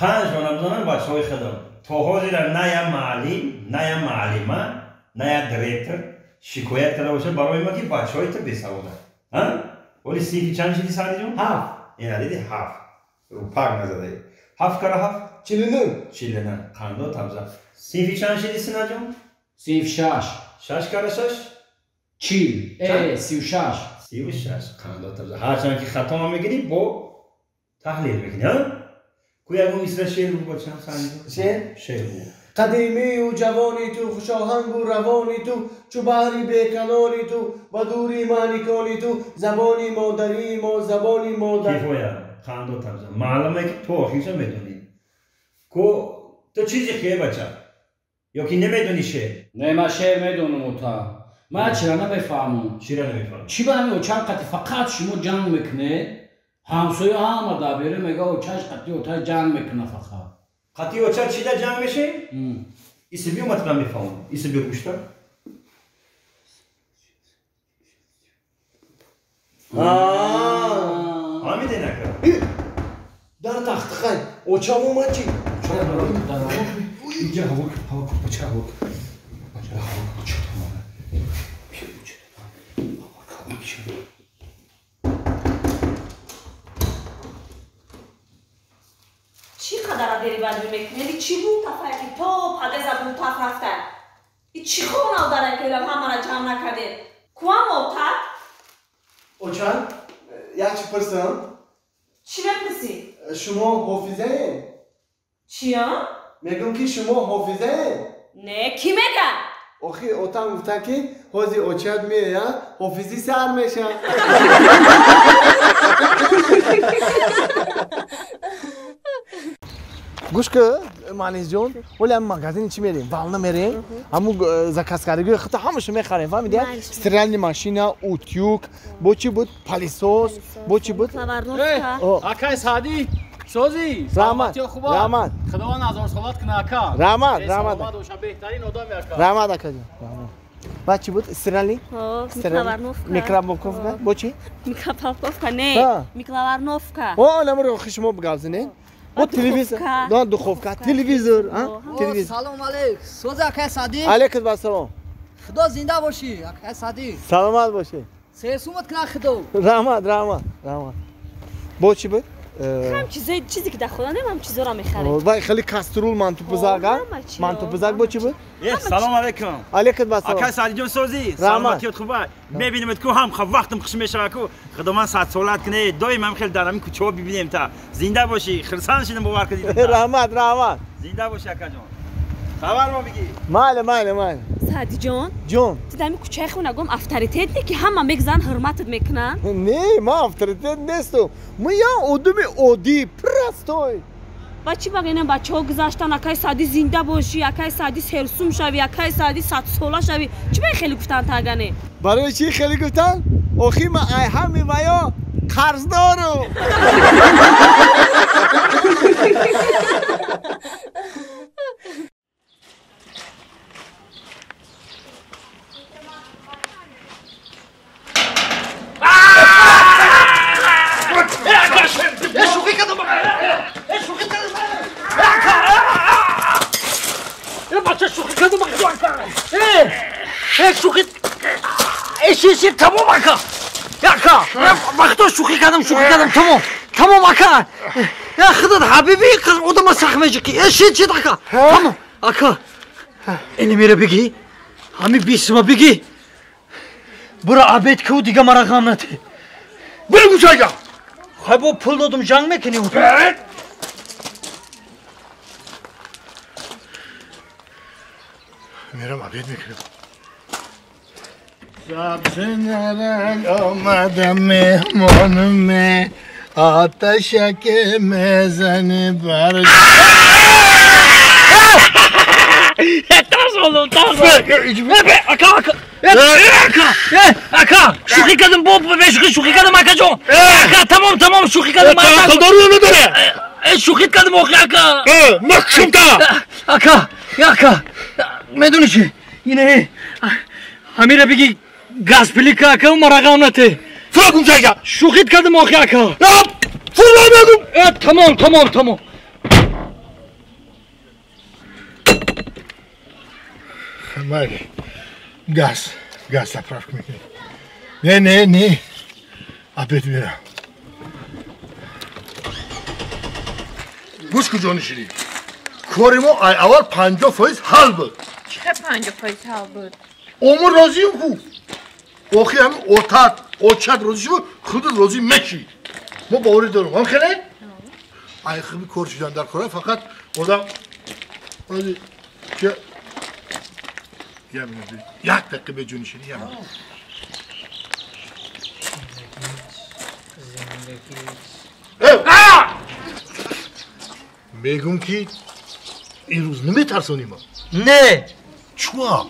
Панҷ бона бизанам бачаҳои худам. То ҳозира на як муаллим, на як муаллима, на як директор шикоят карда бошад барои ма ки бачаҳои ту бесаводанд. Оли синфи чанд шиди Саъдиҷон? Ҳафт. Ина диди ҳафт. Рӯпак назадаи. Ҳафт кара ҳафт? 49. 49. Қандо табза. Синфи чанд шиди Синаҷон? Синфи шаш. Шаш кара шаш? 40. 36. 36. Қандо табза. Ҳарчанд ки хато мегирӣ бо таҳлил мекунӣ, ҳа? Ку ягон мисра шеър бу бачам Саъдиҷон? Шеър? Шеър бу. Қадимию ҷавони ту, хушоҳангу равони ту, чу баҳри беканори ту, ба дури маъникони ту, забони модарии мо, забони модар. Кифоя, қандо табза. Маълуме ки ту охирша медонӣ. Ку ту чизи хе бача? Ё ки намедонӣ шеър? Не, ман шеър медонам ота. Ман чира намефаҳмам. Чира намефаҳмам? Чӣ ба ҳамин очам қати фақат шумо ҷанг мекунед? Ҳамсоя ҳама дар берун мега очаш қати ота ҷанг мекуна фақат. Қати оча чида ҷанг мешем? Иси биё матра мефаҳмам. Иси биё гӯшта. Ҳамиде нака. Дар тахтихай очам омад чӣ? Инҷа ҳаво ҳаво бача ҳаво. Бача ҳаво чӣ тамом. Чӣ қадара дери баҷӯ мекунед? Чӣ буд тафая ки то падеза бутаф рафта? И чӣ хонав дара ки ҳамара ҷамъ накардед? Куам отат? Оча, як чӣ пурсам? Чӣ мепурсӣ? Шумо ҳофизаед? Чия? Мегӯм ки шумо ҳофизаед? Не, кӣ мега? Охи отам гуфта ки ҳози очат меояд, ҳофизӣ сар мешавад. Гӯш ки Манизҷон, оли ҳам магазини чӣ мерем? Вална мерем, ҳамун заказкардагии худ ҳамаашо мехарем, фаҳмидӣ? Стиральная машина, утюг, бо чӣ буд? Пылесос, бо чӣ буд? Акай Саъдӣ, созӣ? Раҳмат, раҳмат. Худованд ҳазорсолат кунад ака. Раҳмат, раҳмат. Беҳтарин одами ака. Раҳмат акаҷон. Баъд чӣ буд? Стиральный? Микроволновка. Бо чӣ? Микроволновка не, микроволновка. О, намуро охи шумо гап занед. Бо телевизор, да, духовка, телевизор, а? Телевизор. Салом алейк. Соз акай Саъдӣ. Алейкум ассалом. Худо зинда бошӣ, акай Саъдӣ. Саломат бошӣ. Сесумат кунад Худо. Раҳмат, раҳмат, раҳмат. Бо чӣ буд? Ҳам чизе ки дар хона нем, ҳам чизоро мехарем. Вай хеле каструл, мантупузак, а? Мантупузак бо чӣ буд? Салом алейкум. Алейкум ассалом. Акай Саъдиҷон созӣ? Саломатият хуба. Мебинемед ку ҳам вақтам хуш мешавад ку. Худованд садсолат кунед. Доим ҳам хеле дар ҳамин кӯчаҳо бибинем та. Зинда бошӣ. Хурсанд шудам бовар кардидам. Раҳмат, раҳмат. Зинда бошӣ акаҷон. Хабар мо бигӣ. Майли, майли, майли. Саъдиҷон. Ҷон. Ту дар ҳамин кӯчаи хонагом авторитет не ки ҳама мегзан ҳурматат мекунанд? Не, ман авторитет нестам. Ман як одами оддӣ, простой. Ба чӣ багина бачаҳо гузаштан, акай Саъдӣ зинда бошӣ, акай Саъдӣ серсум шавӣ, акай Саъдӣ садсола шавӣ. Чӣ ба хеле гуфтан тагане? Барои чӣ хеле гуфтан? Охи ман ай ҳами ваё қарздорам. Тамом ака, ака, вақто шӯхӣ кардам, шӯхӣ кардам, тамом, тамом ака. Худат ҳабиби одама сахт меҷиқӣ. Шид, шид ака, тамом ака. Ини мера бигӣ, ҳами бисма бигӣ. Бура обед ку, дига мара ғам нате. Бура гӯшага. Хай бо пул додум, ҷанг мекунӣ. Мерам обед мекунам. Сабзинерек омадам меҳмонме, оташаке мезани бар. Таз олдум, таз олдум. Ака, ака, ака, ака, шӯхӣ кардам, бо шӯхӣ кардам, акаҷон. Ака, тамом, тамом, шӯхӣ кардам. Ақлдору надоре. Шӯхӣ кардам, охи, ака. Макшумта. Ака, ака, медонӣ чӣ? Ине, ҳамира бигӣ газпилика ака, мара ғам нате. Фура гумшайга. Шӯхит кардам, охи, ака. Фура мегум. Тамом, тамом, тамом. Майли. Газ, газ заправка мекунем. Не, не, не. Обед мерам. Гӯш куҷо нишидӣ? Кори мо ай аввал 50% ҳал буд. Чӣ 50% ҳал буд? Омон розием ку. Охи ҳамин отат, очат розӣ шуд, худат розӣ мешӣ. Мо боварӣ дорем. Ҳам хеле? Ай хуби кор шудан дар кора фақат одам ки як дақиқа беҷо нишинӣ, як мегум ки ин рӯз наметарсонӣ ма? Не. Чуа?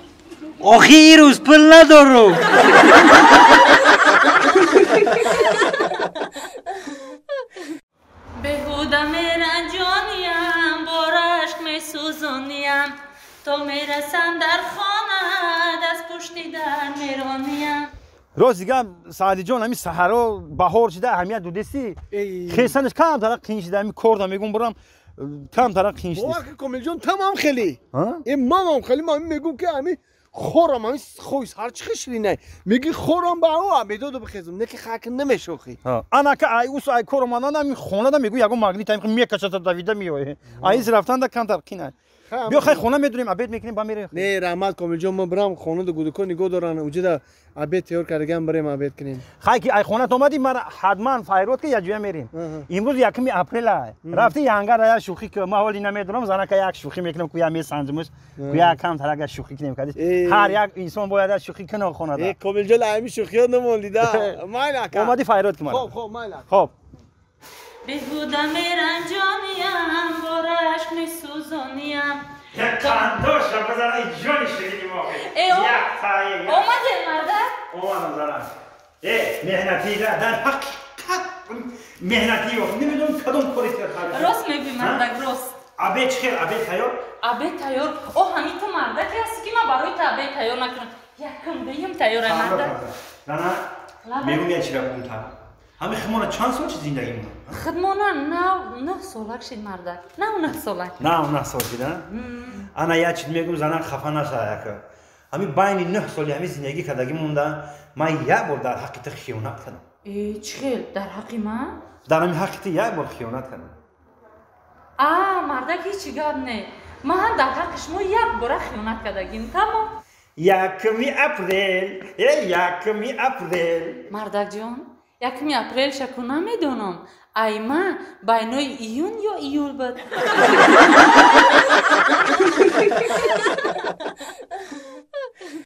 Охи ин рӯз пул надорум. Беҳуда меранҷониям, бо рашк месӯзониям, то мерасам дар хона, даст пушти дар мерониям. Рост дигам Саъдиҷон, ҳамин саҳаро баҳор шида аҳамият додести, хесанаш камтара қин шида, ҳамин корда мегум бурам камтара қин шида. Бовар Комилҷон, тамам хеле. Э мамам хеле, ман мегум ки ҳамин хорам, ҳамин хойс ҳарчи хишринай. Меги хорам ба ӯ медоду бихезум, не ки хак намешохи. Анака ай ус ай кор омадан ҳамин хонада мегу ягон магнит ҳамин мекашата давида меояд. Ай из рафтанда камтар қин. Биё хай хона медурем, обед мекунем, ба мерем. Не, раҳмат Комилҷон, ман бирам хонада гудукон нигоҳ доран, уҷида обед тайёр кардаган, бирем обед кунем. Хай ки ай хонат омадӣ, ман ҳатман файрод ки як ҷоя мерем. Имрӯз 1 апрел рафти янгара як шӯхӣ ки ман ҳоли намедонам, занака як шӯхӣ мекунам, ку я месанҷимаш, ку я камтар агар шӯхӣ кунем кадис. Ҳар як инсон бояд як шӯхӣ кунад хонада. Э Комилҷон, ҳамин шӯхиҳо намондида. Майли ака. Омадӣ файрод ки ман. Хоб, хоб, майли ака. Хоб. Беҳуда меранҷониям, бо рашк месӯзониям. Як қандоша базан, ай ҷони ширини мо. Омадем, мардак? Омадам, занам. Э, меҳнатида дар ҳақиқат меҳнатӣ ёфт. Намедонам кадом кори кард. Рост мегӯӣ, мардак, рост. Обед чӣ хел? Обед тайёр? Обед тайёр. О, ҳамин ту мардаке ҳастӣ ки ман барои ту обед тайёр накунам. Якум дуюм тайёрай, мардак. Зана, мегӯм як чира бигӯм та. Ҳамин худмона чанд сол чи зиндагӣ мекунам? Худмона нав 9 солак шид, мардак. Нав 9 солак. Нав 9 сол шид, а? Ана як чиз мегӯм, занам хафа нашава яка. Ҳамин байни 9 соли ҳамин зиндагӣ кардагӣ монда, ман як бор дар ҳаққи ту хиёнат кардам. Э, чӣ хел? Дар ҳаққи ман? Дар ҳамин ҳаққи ту як бор хиёнат кардам. А, мардак, ҳеҷ гап не. Ман ҳам дар ҳаққи шумо як бора хиёнат кардагим, тамом. 1 апрел, э 1 апрел. Мардакҷон, 1 апрел шаку намедонам. Ай ма байнои июн ё июл буд.